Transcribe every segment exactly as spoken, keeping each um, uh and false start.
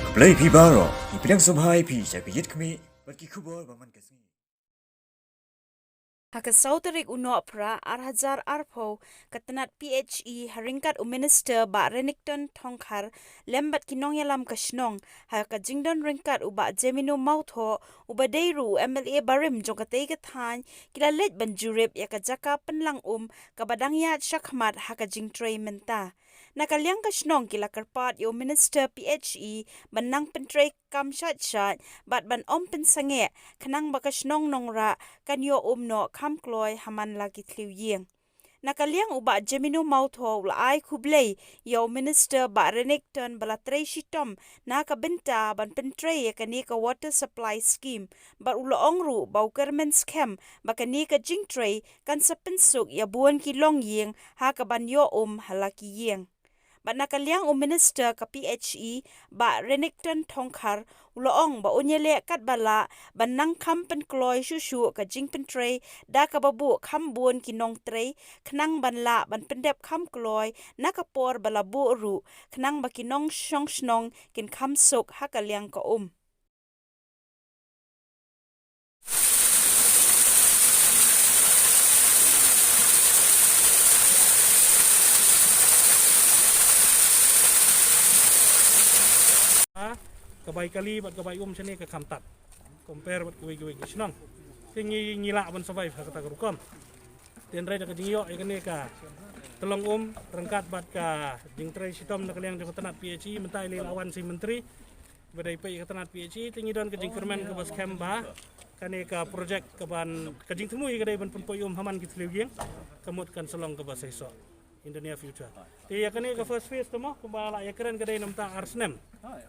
Khublei phi baroh, ngi pdiang sngewbha ïa phi sha ka Ïit Khmih bad ki khubor ba man ka sngi. Ha ka saw tarik u Nohprah ar hajar arphew, ka tnat P H E ha ryngkat u Minister Bah Renikton Thongkhar lem bad ki nongïalam ka shnong, ha ka jingdon ryngkat u Bah Jemino Mawthoh, uba dei ruh u M L A barim jong katei ka thaiñ, ki la leit ban jurip ïa ka jaka pynlang um kaba dang ïaid shakhmat ha ka jingtrei mynta. Na ka liang ka shnong ki la kyrpad ïa u Minister P H E ban nang pyntrei kam shait shait bad ban ym pynsangeh, khnang ba ka shnong Nongrah kan ïoh um noh kham kloi ha man la ki thliew ïing. Na ka liang u Bah Jemino Mawthoh u la ai khublei ïa u Minister Bah Renikton ba la trei shitom na ka bynta ban pyntrei ïa kane ka Water Supply Scheme, bad u la ong ruh ba u kyrmen skhem ba kane ka jingtrei kan sa pynsuk ïa bun ki longïing ha kaban ïoh um ha la ki ïing. Bad na ka liang u Minister ka P H E, Bah Renikton Thongkhar, u la ong ba un ïaleh katba lah ban nang kham pynkloi shuh shuh ka jingpyntrei da kaba buh kham bun ki nongtrei, khnang ban lah ban pyndep kham kloi na ka por ba la buh ruh, khnang ba ki nongshong shnong kin kham suk ha ka liang ka um. Ka bai kali bad ka bai um shane ka kham tad compare bad kiwei kiwei ki shnong. Te ngi, ngi lah ban survive ha kata ka rukom. Te hynrei da ka jingïoh ïa kane ka tyllong um ryngkat bad ka jingtrei shitom na ka liang jong ka tnat P H E, mynta i la wan shi myntri ba dei peit ïa ka tnat P H E, te ngi don ka jingkyrmen kaba skhem ba kane ka project kaban, ka jingthmu ïa ka dei ban pynpoi um ha man ki thliew ïing, ka mut kan sa long kaba seisoh in the near future. Te ïa kane ka first phase te mo kumba la ïakren ka dei na mynta ar snem.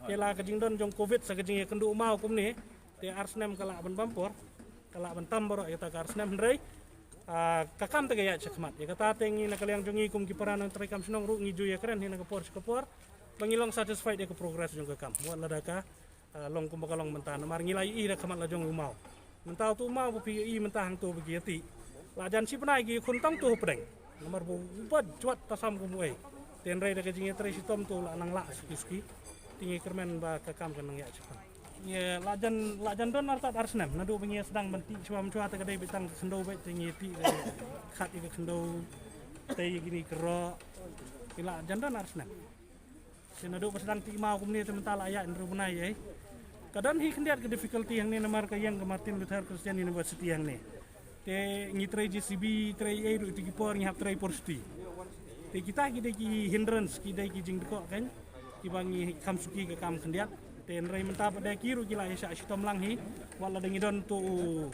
Te la ka jingdon jong covid sa ka jingïakynduh maw kumne, te ar snem ka lah ban bam por, ka lah ban tam baroh ïa kata ka ar snem, hynrei, ah, ka kam te ka ïaid shakhmat. Ïa kata te ngi na ka liang jong ngi kum ki para nongtrei kam shnong ruh ngi ju ïakren hi na ka por sha ka por ba ngi long satisfied ïa ka progress jong ka kam, wat lada ka, ah, long kumba ka long mynta, namar ngi la ïohi da ka khmat la jong u maw. Mynta uto u maw ba phi ïohi mynta hangto ba ki ïatih, la jan shi bnai ki khun tang to hapdeng, namar ba u ba jwat tasam kum u ei. Te hynrei da ka jingïatrei shitom to la nang lah suki suki. Te ngi kyrmen ba ka kam kan nang ïaid shakhmat. Ïa, la jan, la jan don artat ar snem naduh ba ngi sdang ban tih shuwa mynshwa, te ka dei beit tang ka khyndew beit, te ngi tih, eh, khat ïa ka khyndew, te ïa kine ki roh. Ki la jan don ar snem. Te naduh ba sdang tih maw kumne te mynta la ïaid hynriew bnai ei. Ka don hi khyndiat ka difficulty hangne namar ka ïeng ka Martin Luther Christian University hangne. Te ngi trei J C B, trei ei ruh ïa ki por ngi hap trei por shuti. Te kita ki dei ki hindrance, ki dei ki jingdkoh kan, kiba ngi kham suki ka kam khyndiat. Te hynrei mynta pat de ki ruh ki la ïa shah shitom lang hi. Wat la dang ngi don to u,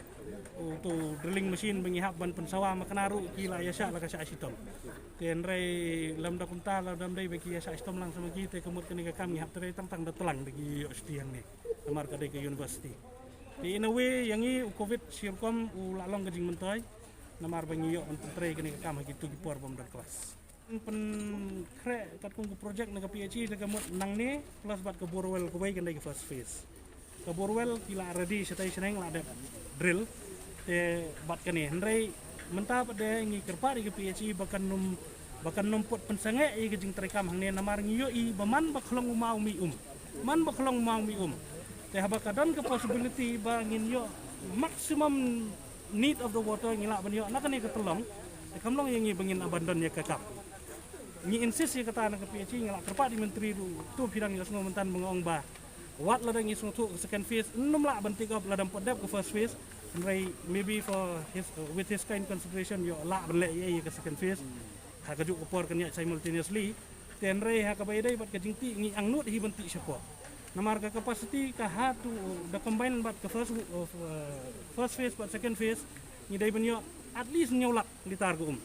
u to drilling machine ba ngi hap ban pynsawa, ma kane ruh ki la ïa shah la ka shah shitom. Te hynrei lymda kumta, lymda dei ba ki ïa shah shitom lang sa ma ki, te ka mut kane ka kam ngi hap trei tang tang da tlang da ki ïoh shuti hangne. Namar ka dei ka university. Te in a way ïa ngi u covid shi rukom u la long ka jingmyntoi. Namar ba ngi ïoh ban pyntrei kane ka kam ha kito ki por bym don klas. Pynkhreh katkum ka project na ka P H E da ka mut nangne plus bad ka borewell kawei kan dei ka first phase. Ka borewell ki la ready shatei shaneng, la dep drill. Te bad kane hynrei mynta pat de ngi kyrpad ïa ka P H E ba kan nym, ba kan nym put pynsangeh ïa ka jingtrei kam hangne namar ngi ïohi ba man ba khlong u maw mih um. Man ba khlong u maw mih um. Te haba ka don ka possibility ba ngin ïoh maximum need of the water ngi lah ban ïoh na kane ka tyllong, te kam long ïa ngi ba ngin abandon ïa ka kam. Ngi insist ïa kata na ka P H E, ngi la kyrpad ïa u Myntri ruh, to phi dang ïohsngew mynta ba nga ong ba wat lada ngi sngewthuh ka second phase ym lah ban take up lada ym pat dep ka first phase. Hynrei maybe for his, uh, with his kind consideration ïoh lah ban leh ïa, ïa ka second phase. Ha kajuh ka por kan ïaid simultaneously. Te hynrei ha kaba ïadei bad ka jingtih ngi angnud hi ban tih shapoh. Namar ka capacity ka ha to da combine bad ka first, uh, first phase bad second phase ngi dei ban ïoh at least hynñiew lak litar ka um.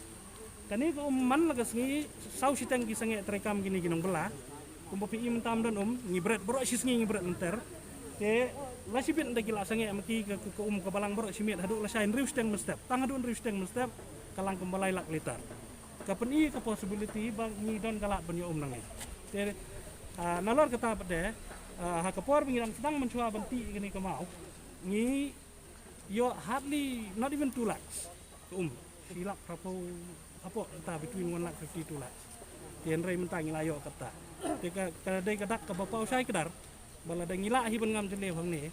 Kane ka um man la ka sngi saw shiteng ki sangeh treikam kine ki nongbylla. Kumba phi i mynta ym don um, ngi bret baroh shi sngi ngi bret lynter. Te la shibit da ki la sangeh ma ki ka, ka, ka um ka balang baroh shi miet haduh lashai hynriew shiteng mynstep. Tang haduh hynriew shiteng mynstep ka lang kumba lai lak litar. Ka pyni ka possibility ba ngi don ka lad ban ïoh um nangne. Te, ah, nalor kata pat de, ah, ha ka por ba ngi dang sdang mynshuwa ban tih kane ka maw, ngi ïoh hardly, not even two lakhs. Um, shi lak phraphew hapoh kata, between one lakh fifty, two lakhs. Te hynrei mynta ngi la ïoh kata. Te ka, ka dei ka dak kaba paw shai kdar. Ba lada ngi lah hi ban ngam jylliew hangne,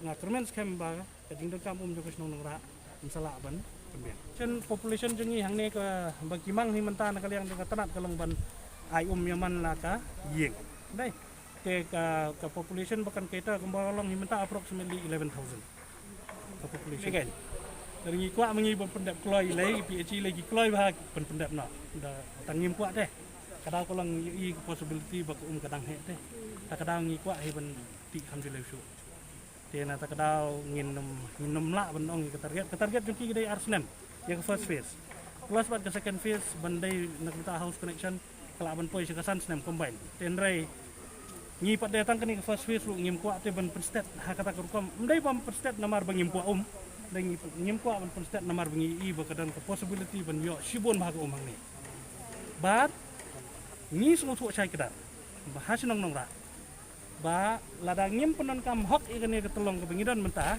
nga kyrmen skhem ba ka jingdonkam um jong ka shnong Nongrah ym sa lah ban pynbiang. Shen population jong ngi hangne kaba ki mang hi mynta na ka liang jong ka tnat ka long ban ai um ïa man la ka ïing. Dei. Te ka, ka population ba kan cater kumba long hi mynta approximately eleven thousand. Ka population. Kan. Lada ngi kwah ma ngi ban pyndep kloi lei, P H E lei ki kloi bha ban pyndep noh. Da tang ngim kwah te. Ka daw ka long ïohi ka possibility ba ka um ka dang heh te. Ta ka daw ngi kwah hi ban tih kham jylliew shuh. Te na ta ka daw ngin ym, ngin ym lah ban ong ïa ka target. Ka target jong ki ka dei ar snem ïa ka first phase. Plus bad ka second phase ban dei na ka bynta house connection ka lah ban poi sha ka san snem combine. Te hynrei ngi pat dei tang kane ka first phase ruh ngim kwah te ban pynstet ha kata ka rukom. Ym dei ban pynstet namar ba ngim kwah um. Dei ngi, ngim kwah ban pynstet namar ba ngi i ba ka don ka possibility ban ïoh shibun bha ka um hangne. Bad ngi sngewthuh shai kdar ba ha shnong Nongrah ba lada ngim pyndonkam hok ïa kane ka tyllong kaba ngi don mynta,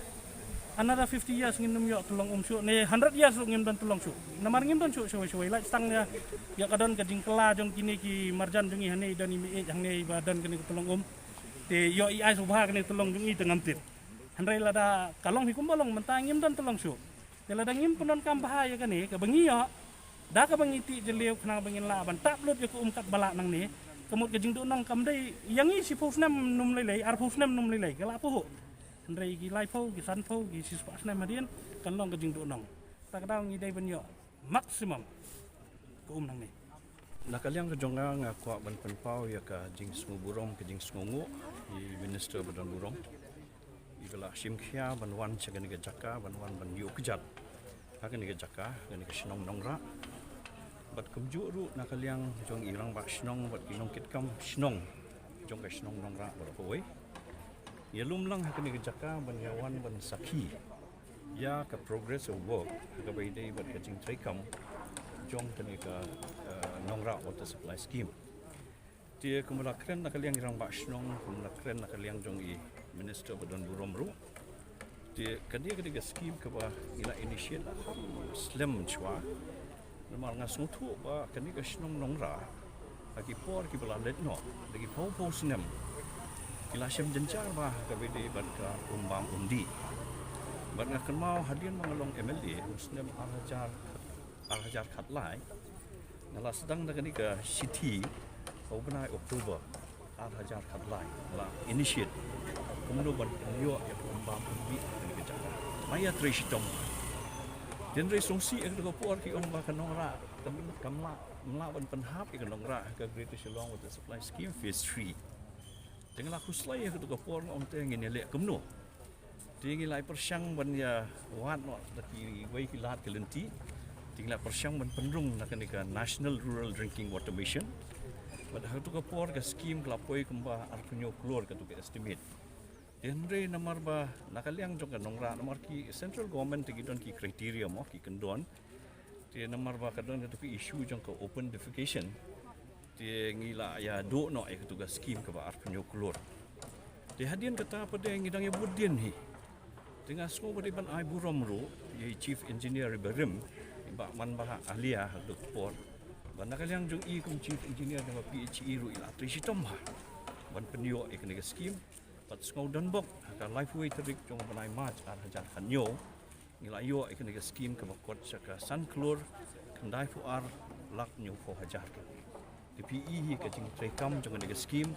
another fifty years ngin ym ïoh tyllong um shuh, ne hundred years ruh ngim don tyllong shuh. Namar ngim don shuh shawei shawei, lait tang ïa, ïa ka don ka jingkylla jong kine ki marjan jong ngi hangne, don i mei hangne ba don kane ka tyllong um. Te ïoh i ai sngewbha kane ka tyllong jong ngi te ngam tip. Hynrei lada ka long hi kumba long mynta ngim don tyllong shuh. Te lada ngim pyndonkam bha ïa kane kaba ngi ïoh, da kaba ngi tih jylliew khnang ba ngin lah ban tap lut ïa ka um katba lah nangne. Ka mut ka jingduhnong kam dei ïa ngi shiphew snem num lei lei, arphew snem num lei lei, ka lah phuh. Hynrei ki laiphew, ki sanphew, ki shispah snem hadien kan long ka jingduhnong. Ta ka daw ngi dei ban ïoh maximum ka um nangne. Na ka liang ka jong nga, nga kwah ban pynpaw ïa ka jingsngewburom, ka jingsngewnguh ïa i Minister ba don burom. I ba la shim khia ban wan sha kane ka jaka, ban wan ban ïuh kjat ha kane ka jaka, kane ka shnong Nongrah. Bad kumjuh ruh na ka liang jong i rangbah shnong bad ki nongkitkam shnong jong ka shnong Nongrah baroh kawei. Ïalum lang ha kane ka jaka ban ïa wan ban sakhi ïa ka progress of work ha kaba ïadei bad ka jingtreikam jong kane ka, eh, Nongrah Water Supply Scheme. Te kumba la kren na ka liang i rangbah shnong, kumba la kren na ka liang jong i Minister ba don burom ruh. Te ka dei, ka dei ka skim kaba ngi la initiate slem shuwa. Namar nga sngewthuh ba kane ka shnong Nongrah ha ki por kiba la leit noh, da ki phew phew snem ki la shem jynjar bha ha kaba ïadei bad ka um bam um dih. Bad nga kynmaw hadien ba nga long M L A ha u snem ar hajar, ar hajar khatlai, nga la sdang da kane ka shithi ha u bnai October ar hajar khatlai, la initiate kumno ban pynïoh ïa ka um bam um dih ha kane ka jaka. La ïatrei shitom. Te hynrei sngewsih ha kata ka por ki ong ba ka Nongrah kam, kam lah, kam lah ban pynhap ïa ka Nongrah ha ka Greater Shillong Water Supply Scheme Phase three. Te nga la khuslai ha kata ka por, nga ong te ngin ïaleh kumno. Te ngi la pyrshang ban ïa wad noh da kiwei ki lad ki lynti. Te ngi la pyrshang ban pynrung na kane ka National Rural Drinking Water Mission. Bad ha katu ka por ka skim ka la poi kumba arphew hynñiew klur katu ka estimate. Te hynrei namar ba na ka liang jong ka Nongrah, namar ki central government te ki don ki criteria mo, ki kyndon. Te namar ba ka don katu ka issue jong ka open defecation, te ngi la ïa duh noh ïa katu ka skim kaba arphew hynñiew klur. Te hadien kata pat de ngi dang ïa bud dien hi. Te nga sngew ba dei ban ai burom ruh ïa i Chief Engineer iba rim, i Bah Manbha Alia, ha katu ka por. Ba na ka liang jong i kum Chief Engineer jong ka P H E ruh i la trei shitom bha ban pynïoh ïa kane ka skim. Bad sngew donbok ha ka laiphew wei tarik jong u bnai March ar hajar khathynñiew, ngi la ïoh ïa kane ka skim kaba kot sha ka san klur khyndaiphew ar lak hynñiewphew hajar. Te phi i hi ka jingtreikam jong kane ka skim.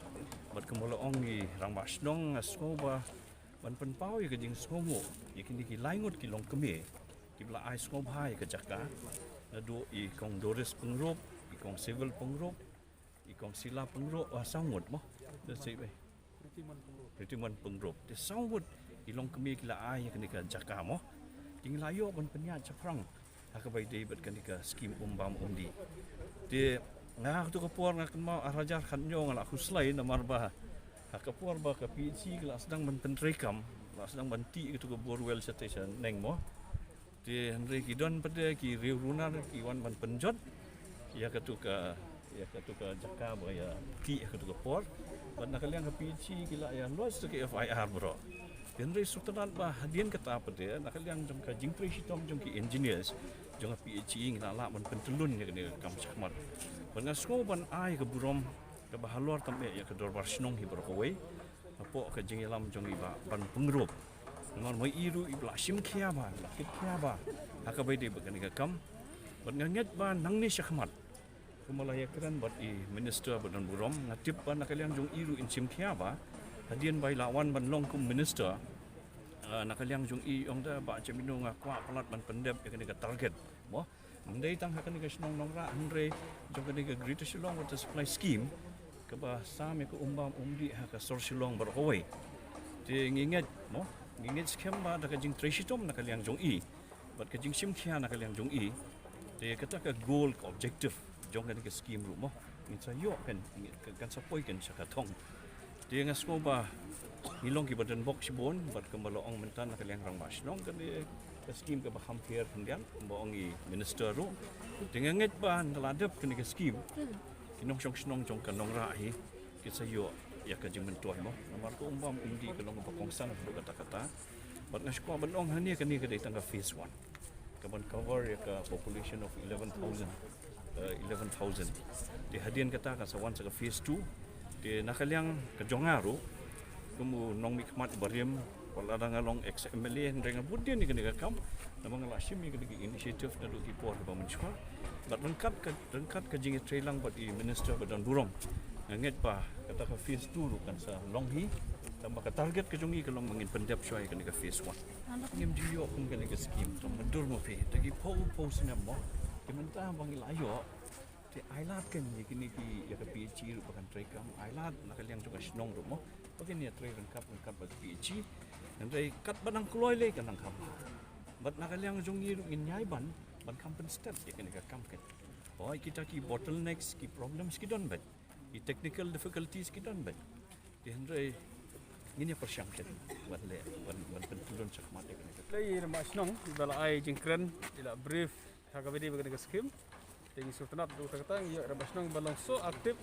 Bad kumba la ong i rangbah shnong, nga sngew ba ban pynpaw ïa ka jingsngewnguh ïa kine ki lai ngut ki longkmie kiba la ai sngewbha ïa ka jaka, naduh i Kong Doris Pyngrope, i Kong Civil Pyngrope, i Kong Sila Pyngrope, ah, saw ngut mo. Te si be Ritimon Pyngrope. Te saw ngut i longkmie ki la ai ïa kane ka jaka mo. Te ngi la ïoh ban pynïaid shaphrang ha kaba ïadei bad kane ka skim um bam um dih. Te nga ha katu ka por nga kynmaw ar hajar khathynñiew nga la khuslai namar ba ha ka por ba ka P H E ka la sdang ban pyntreikam, la sdang ban tih katu ka borewell sha te sha neng mo. Te hynrei ki don pat de ki riew runar ki wan ban pynjot ïa katu ka, ïa katu ka jaka ba ïa tih ha katu ka por. Bad na ka liang ka P H E ki la ïa lodge ka F I R baroh. Te hynrei sngewtynnat ba hadien kata pat de na ka liang jong ka jingtrei shitom jong ki engineers jong ka P H E ngi la lah ban pyntyllun ïa kane ka kam shakhmat. Bad nga sngew ban ai ka burom kaba halor tam eh ïa ka dorbar shnong hi baroh kawei. Hapoh ka jingïalam jong i ba ban pyngrope. Namar ma i ruh i ba la shim khia ba, la kit khia ba. Ha kaba dei bad kane ka kam. Bad nga ngeit ba nangne shakhmat. Kumba la ïakren bad i minister ba don burom, nga tip ba na ka liang jong i ruh in shim khia ba. Hadien ba i la wan ban long kum minister. Ah, na ka liang jong i ong da ba jemino nga kwah palat ban pyndep ïa kane ka target. Mo, ym dei tang ha kane ka shnong Nongrah hynrei jong kane ka Greater Shillong Water Supply Scheme kaba sam ïa ka um bam um dih ha ka sor Shillong baroh kawei. Te ngi ngeit mo, ngi ngeit skhem ba da ka jingtrei shitom na ka liang jong i bad ka jingshim khia na ka liang jong i. Te kata ka goal, ka objective jong kane ka scheme ruh mo, ngin sa ïoh kan, kan sa poi kan sha ka thong. Te nga sngew ba ngi long kiba don bok shibun bad kumba la ong mynta na ka liang rangbah shnong kane ka scheme kaba kham pher khyndiat kumba ong i minister ruh. Te nga ngeit ba na la dep kane ka scheme ki nongshong shnong jong ka Nongrah hi ki sa ïoh ïa ka jingmyntoi mo. Namar ka um bam um dih ka long ba kongsan ruh kata kata. Bad nga sngew ban ong hangne kane ka dei tang ka phase one. Ka ban cover ïa ka population of eleven thousand, eh, eleven thousand. Te hadien kata ka sa wan sa ka phase two. Te na ka liang ka jong nga ruh kum u nongmihkhmat barim, wat la dang nga long ex M L A hynrei nga bud dien ïa kane ka kam. Namar nga la shim ïa kane ka initiative naduh ki por kiba mynshuwa. Bad ryngkat ka, ryngkat ka jingïatreilang bad i minister ba don burom, nga ngeit ba kata ka phase two ruh kan sa long hi. Tangba ka target ka jong i ka long ba ngin pyndep shuwa ïa kane ka phase one. Ngim ju ïoh kum kane ka scheme tang mynta ma phi, da ki phew phew snem mo. Te mynta ba ngi la ïoh, te ai lad kan ïa kine ki, ïa ka P H E ruh ba kan trei kam, ai lad na ka liang jong ka shnong ruh mo, ba kin ïa trei ryngkat ryngkat bad ka P H E. Hynrei katba nang kloi lei kan nang kham. Bad na ka liang jong ngi ruh ngin ïai ban, ban kham pynstet ïa kane ka kam kan. Hooid kita ki bottlenecks, ki problems ki don bad ki technical difficulties ki don bad. Te hynrei ngin ïa pyrshang kan ban leh, ban, ban pynpulun shakhmat ïa kane ka. Lei i rangbah shnong i ba la ai jingkren, i la brief ha kaba dei bad kane ka scheme. Te ngi sngewtynnat ruh kata kata, ngi ïoh i rangbah shnong ba long so active,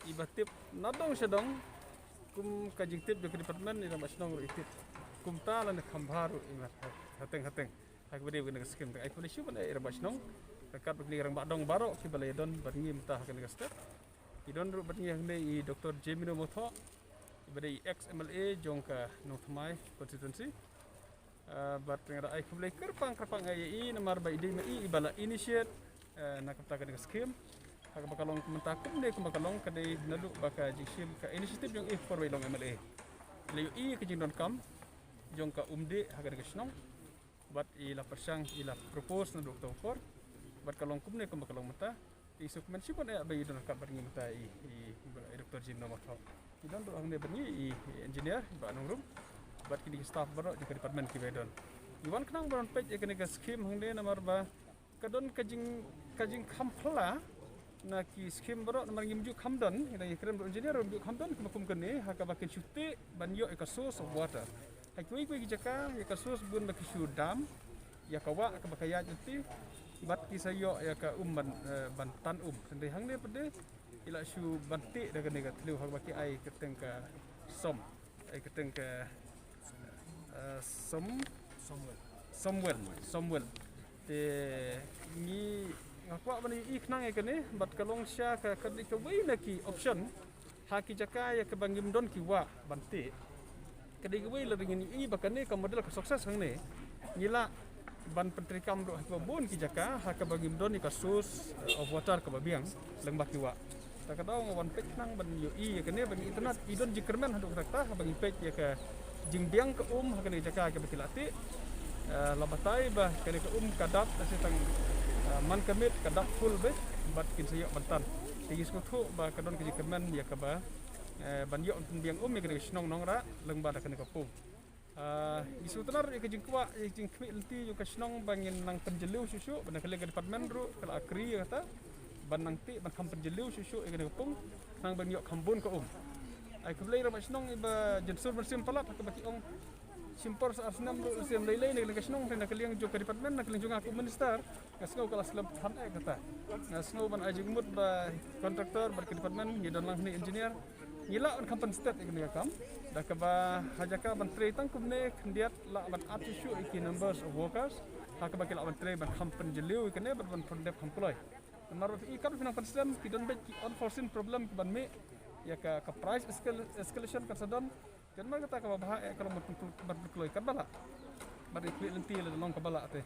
i ba tip na dong sha dong. Kum ka jingtip jong ka department i rangbah shnong ruh i tip. Kumta lane kham bha ruh i mat hateng hateng ha kaba dei bad kane ka scheme. Te ai khublei shibun ïa i rangbah shnong, ryngkat bad kine ki rangbah dong baroh kiba la ïadon bad ngi mynta ha kane ka step. I don ruh bad ngi hangne i Doctor Jemino Mawthoh, i ba dei i ex M L A jong ka Nongthymmai constituency. Ah, bad nga da ai khublei kyrpang kyrpang ïa i namar ba i dei ma i i ba la initiate, eh, na ka bynta kane ka scheme. Ha kaba ka long mynta kumne kumba ka long ka dei naduh ba ka jingshim ka initiative jong i por ba i long M L A. I la ïohi ïa ka jingdonkam jong ka umdih ha kane ka shnong. Bad i la pyrshang, i la propose naduh katta ka por. Bad ka long kumne kumba ka long mynta. Te i sngewkmen shibun ïa ba i don ryngkat bad ngi mynta i, i, i Doctor Jemino Mawthoh. I don ruh hangne bad ngi i, i engineer, i Bah Nongrum. Bad kine ki staff baroh jong ka department kiba i don. I wan khnang ban peit ïa kane ka scheme hangne namar ba ka don ka jing, ka jingkham phylla na ki scheme baroh namar ngim ju kham don, ïa kane ka engineer ngim ju kham don, kumba kum kane, ha kaba kin shu tih ban ïoh ïa ka source of water. Ha kiwei kiwei ki jaka ïa ka source bun ba ki shu dam ïa ka wah kaba ka ïaid lynti bad ki sa ïoh ïa ka um ban, eh, ban tan um. Hynrei hangne pat de i la shu ban tih da kane ka thliew ha kaba ki ai kyrteng ka som, ai kyrteng ka, eh, som, somwell, somwell. Te ngi, nga kwah ban ïohi khnang ïa kane bad ka long sha ka, ka dei kawei na ki option. Ha ki jaka ïa kaba ngim don ki wah ban tih. Ka dei kawei lada ngin ïohi ba kane ka model ka success hangne, ngi lah ban pyntreikam ruh ha kiba bun ki jaka ha kaba ngim don ïa ka source of water kaba biang lyngba ki wah. Ta ka daw nga wan peit khnang ban ïohi ïa kane, ban ïohi itynnad, i don jingkyrmen haduh katta katta haba ngi peit ïa ka jingbiang ka um ha kane ka jaka kaba ki la tih. Eh, la batai ba kane ka um ka dap, lehse tang, eh, man ka miet ka dap full beit bad kin sa ïoh ban tan. Te ngi sngewthuh ba ka don ka jingkyrmen ïa kaba, eh, ban ïoh ban pynbiang um ïa kane ka shnong Nongrah lyngba da kane ka pung. Ah, ngi sngewtynnad ïa ka jingkwah, ïa ka jingkhmih lynti jong ka shnong ba ngin nang pynjylliew shuh shuh, ba na ka liang ka department ruh ka la agree ïa kata ban nang tih ban kham pynjylliew shuh shuh ïa kane ka pung, khnang ban ïoh kham bun ka um. Ai khublei rangbah shnong i Bah Jensur Mynsiem palat ha kaba ki ong shim por sa ar snem ruh shim lei lei na ka liang ka shnong, na ka liang jong ka department, na ka liang jong nga kum minister, nga sngew ka la slem than eh kata. Nga sngew ban ai jingmut ba contractor bad ka department, ngi don lang hangne engineer. Ngi lah ban kham pynstet ïa kane ka kam da kaba ha jaka ban trei tang kumne khyndiat lah ban ap shuh shuh ïa ki numbers of workers, ha kaba ki lah ban trei ban kham pynjylliew ïa kane bad ban pyndep kham kloi. Namar ba phi i kat ba phi nang pynslem ki don beit ki unforeseen problem ki ban mih. Ïa ka, ka price escal-, escalation kan sa don. Kan ma kata kaba bha eh ka long ban pynkloi, ban pynkloi katba lah. Bad ïa ka lynti la long kaba lah te.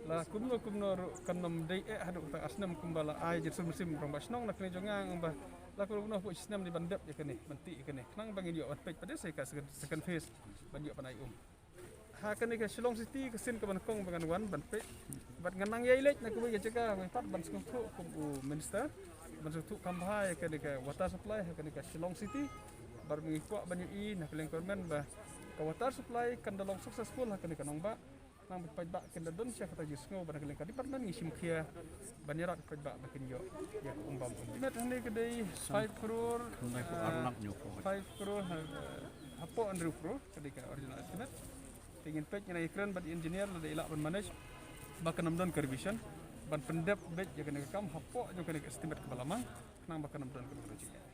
La kumno kumno ruh kan ym dei eh haduh kata ar snem kumba la ai jingïasyriem rangbah shnong na kane jong nga, ba la kumno kumno haduh shi snem dei ban dep ïa kane, ban tih ïa kane. Khnang ba ngin ïoh ban peit pat de sa ïa ka second, second phase ban ïoh ban ai um. Ha kane ka Shillong City ka sien kaba nyngkong ba ngan wan ban peit. Bad ngan nang ïai leit na kawei ka jaka kawei pat ban sngewthuh kum u minister, ban sngewthuh kham bha ïa kane ka water supply ha kane ka Shillong City. Bad ngi kwah ban ïohi na ka liang ka government ba ka water supply kan da long successful ha kane ka nongbah. Nang ba paidbah kin da don sha kata jingsngew ba na ka liang ka department ngi shim khia ban ïarap paidbah ba kin ïoh ïa ka um bam um. Estimate hangne ka dei five crore, five crore, ha, hapoh hynriew crore ka dei ka original estimate. Te ngin peit, ngin ïakren bad engineer lada i lah ban manage ba kan ym don ka revision, ban pyndep beit ïa kane ka kam hapoh jong kane ka estimate kaba la mang, khnang ba kan ym don ka revision.